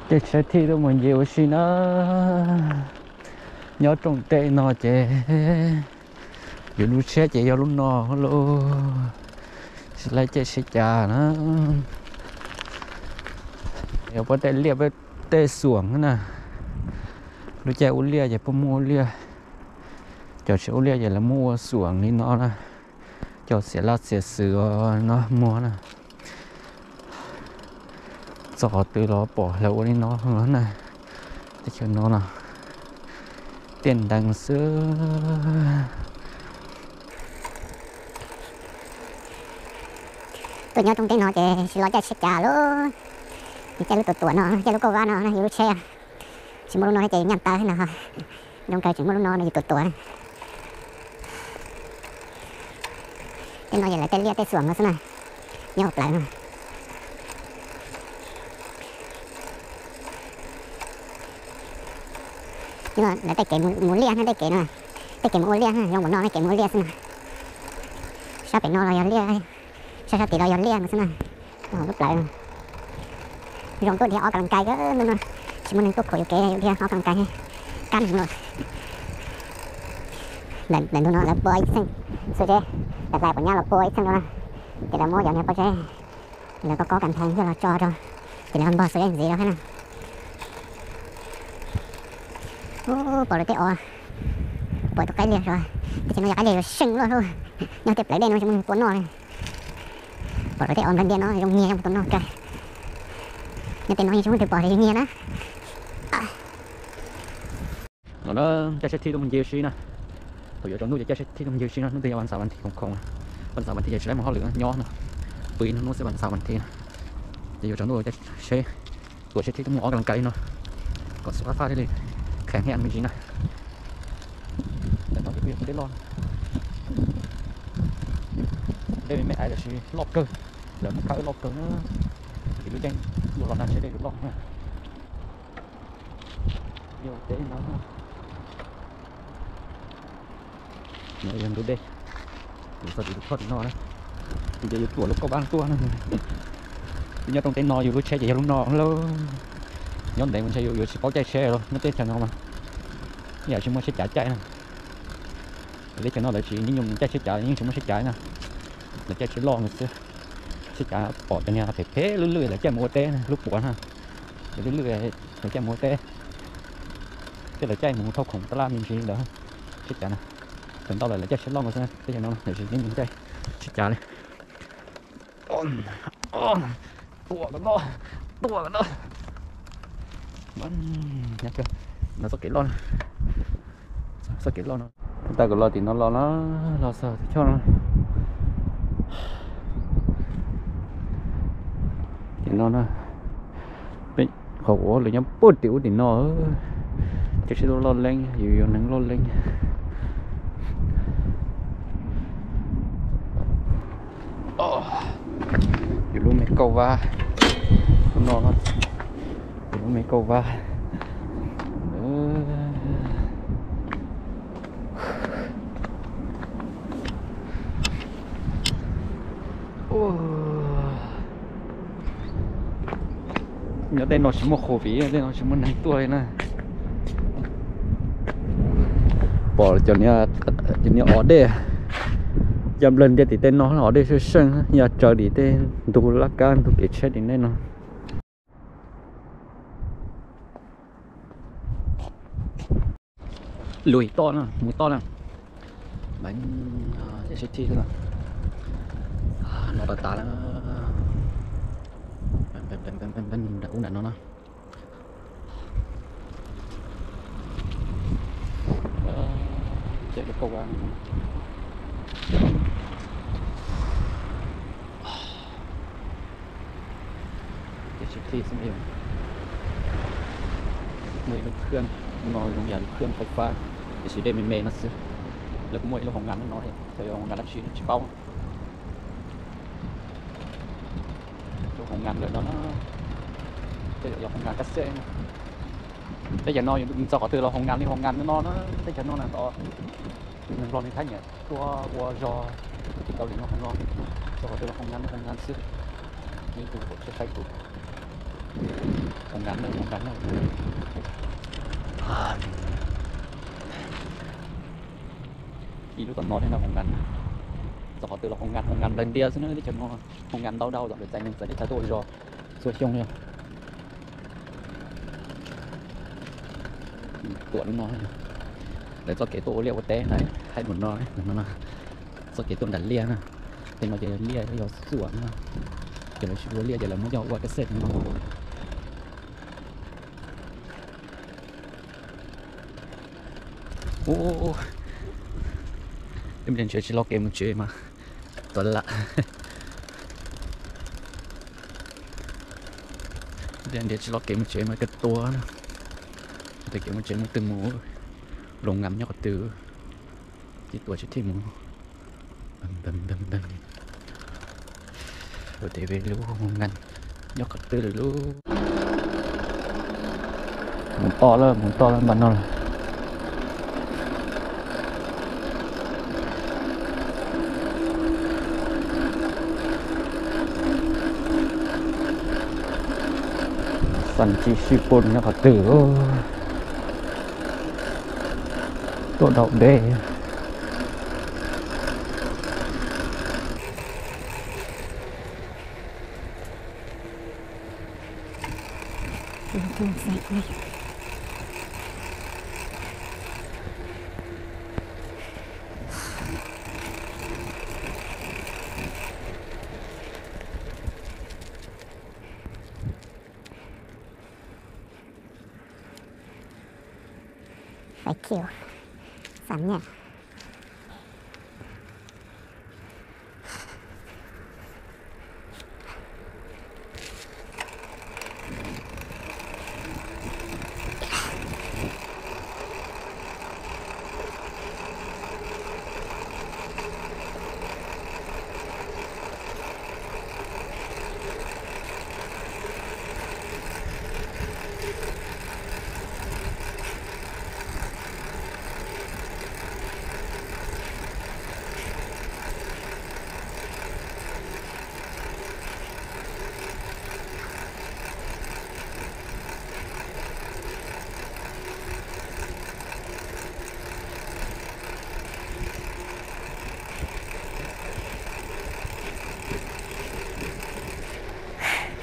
Caij tsheb thij tuaj mus ncig ua si na. Nyob rooj teb no ces yus lub tsheb ces yog lub no lauj, tsis laib caij tsheb cav na. Yog puab tej liaj puab tej xuam na, lub caij ua liaj ces puab muaj ua liaj, cov tsis ua liaj ces lawv muab ua xuam li no na, cov txiav laj txiav xwm no muag na. Txog qhov twg los pom lawv ua li no na. Teb chaws no no tiaj ntees xwb. Tuaj nyob rooj teb no ces tsis laib caij tsheb cav lauj. Yus caij lub tuam tuam no, caij lub kauj vab no, yus lub tsheb tsis muaj lub no ces nyaj taw no. Zoo kawg tseem muaj lub no no yus tuam tuam. Tej no yog lawv tej liaj tej xuam no xwb na, nyob hauv plawv no. Lawv tej kev mus liaj na, tej kev no, tej kev mus ua liaj na, zoo npaum no tej kev mus ua liaj xwb na. Sab pem no los yog liaj, sab sab tid los yog liaj no xwb na. Lub plawv zoo tuaj dhia ob kas las kais, tsis muaj neeg tuaj khuam yus kev, yus dhia ob kas las kais kab neeg lawm. Ntawm ntug no lawv pua ib txheej xuab zeb, lawv hlais puas nyab los pua ib txheej no na, ces lawv muab cov niag pob zeb lawv kob kob kas thees coj los tso rau, ces lawv npog xuab zeb ntxiv rau thiab na. Ub, pom lawv tej os, pom tus qaib liag, tej chaw no yog qaib liag yuav seej luaj lauj, nyob tej plawv dej no tsis muaj neeg tua noj li. Pom lawv tej os nplev ntiag no zoo nyiag, yog mus tua noj kawg. Nyob tej no yeej tsis muaj twg pom li, nyiag na. No na, caij tsheb thij tuaj mus ncig ua si na. Thaum yuav tsaus ntuj ces caij tsheb thij tuaj mus ncig ua si no, hnub twg yog vas xav vas thiv khoom khoom, vas xav vas thiv ces tsis laib mus hauj lwm nyob no, pw ib hnub xwb vas xav vas thiv no. Ces yuav tsaus ntuj caij tsheb, tuam tsheb thij tuaj mus ob kas las kais li no, kom xub qab faj thiaj li kheev heev me ntsis na. Ntawm no ces kuj yog dej loj, dej me me ais los sis loj kawg, lawv muab khawb loj kawg na. Ces lub caij yuav los nag tsheb dej yuav loj na. Yog teb no, no yog ntug dej, yus txog tim tus choj tim no na, ces yus tuam lub kauj vab tuaj na. Nyob rooj teb no yus lub tsheb ces yog lub no lauj. Nyob ntev mus ntshe yus yuav tsis paub caij tsheb lauj, nyob teb chaws no mas yam tsis muaj tsheb cav caij na. Teb chaws no lawv tsis nyob nyuj caij tsheb cav, yeej tsis muaj tsheb cav na. Lawv caij tsheb loj no xwb. Tsheb cav pom cov niag phem phem lwj lwj lawv caij mus ua teb, lub puav na, lwj lwj lawv caij mus ua teb, thiab lawv caij mus thauj khoom tab laj me ntsis ntawd. Tsheb cav na, thaum ntau lawm lawv caij tsheb loj no xwb, teb chaws no lawv tsis nyob nyuj caij tsheb cav li. Tua kom no, tua kom no. No txoj kev loj, txoj kev loj no. Tawm kom los tim no los na, los txog tim choj no. Tim no na, qhov uas lawv nyob puag tim ub tim no, ces sib loj loj leeb, yus yog neeg loj leeb. Yus lub me kauj vab no, yus lub me kauj vab. Nyob tej no tsis muaj COVID, tej no tsis muaj neeg tuaj li na. Pom cov niag os dej, yog nplawg ntiaj tim tej no os dej seej seej, yog tsaws tim tej ntug laj kab ntug kev tsheb tim nej no. Lus toj na, mus toj na. Sib thib xwb na. No tas tas na. Nram ub nram no na. Ces lub kauj vab, ces sib thib xwb na yom. Muaj ib lub khwj no zoo yam lub khwj fais fab, tiam sis dej me me no xwb. Lawv kuj muaj ib lub hoo nkas no, yog hoo nkas dab tsi tsis paub. Lub hoo nkas lawm no na, tej zaum yog hoo nkas kab xej na. Teb chaws no yus txog qhov twg los hoo nkas li hoo nkas no na, teb chaws no na. Neeg Nplog neeg Thaib nyiam tuaj ua zog tim Kaus Lim no heev no, txog qhov twg los hoo nkas li hoo nkas xwb. Ib tug pom tsheb qaib tus, Ua nkas na, ua nkas na. Ib lub tom no thiab no ua nkas. Txog qhov twg los ua nkas, ua nkas nplaws ntias xwb na, teb chaws no ua nkas ntau ntau, txawm lawv txais neeg txawm teb chaws tuaj ua zog txhua xyoo li. Tuam lub no, lawv txoj kev tuaj ua liaj ua teb na, hais mus no, no, txoj kev tuaj nram liaj na. Tej no ces liaj yog xuam no, ces lawv tsis ua liaj ces lawv muab coj ua kab xej no. Ub, ib pliag ntshe tsis loj kev mus tsev mas tuag lam. Ib pliag ntshe tsis loj kev mus tsev mas kawg tuag na. Tes kev mus tsev mus twg mus, loos nkas nyob qhov twg, tib tuam tsis thij mus. Ua tes ve lub nkas nyob qhov twg lawm lub. Mus toj lawm, mus toj lawm npaj no lawm. Xas tsis sib pum nyob qhov twg, tuaj dhau deb. Phải chịu. Sẵn nha.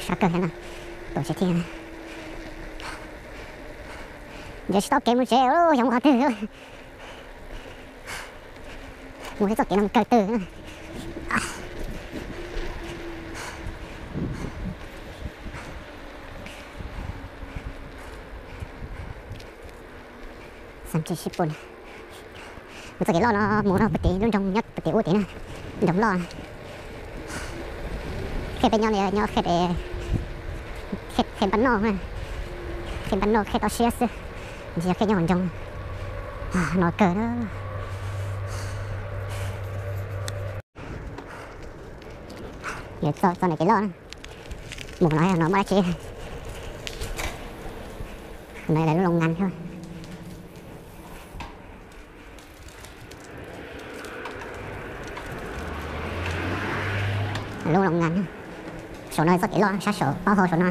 Sab kawg thiab no, tuam tsis thij. Ntshe tsis tau kev mus tsev, xyov mus qhov twg. Mus txoj kev no mus kawg twg. Xas tsis sib pum. Mus txoj kev loj no mus no puag tim lub nroog nyob puag tim ub tim na, nroog loj. Qhia peb nyob li nyob qhia, qhia npaj noj, qhia npaj noj qhia toj siab xwb, tsis yog qhia nyob hauv nroog. No kawg na. Yuav txog txoj niag kev loj na. Mus no no muaj dab tsi? No yog lub loos nkas thiab. Lub loos nkas, saum no txoj kev loj sab saum taub hau saum no.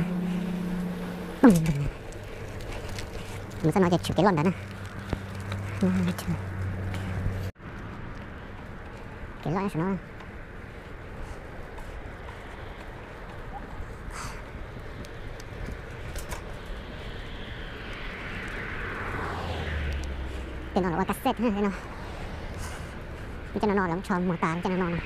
Mus txoj no ces tsum kev loj ntawd na. Kev loj saum no. Tej no lawv ua kab xej no. Lub caij no no lawv muab tsho muag tas lub caij no no.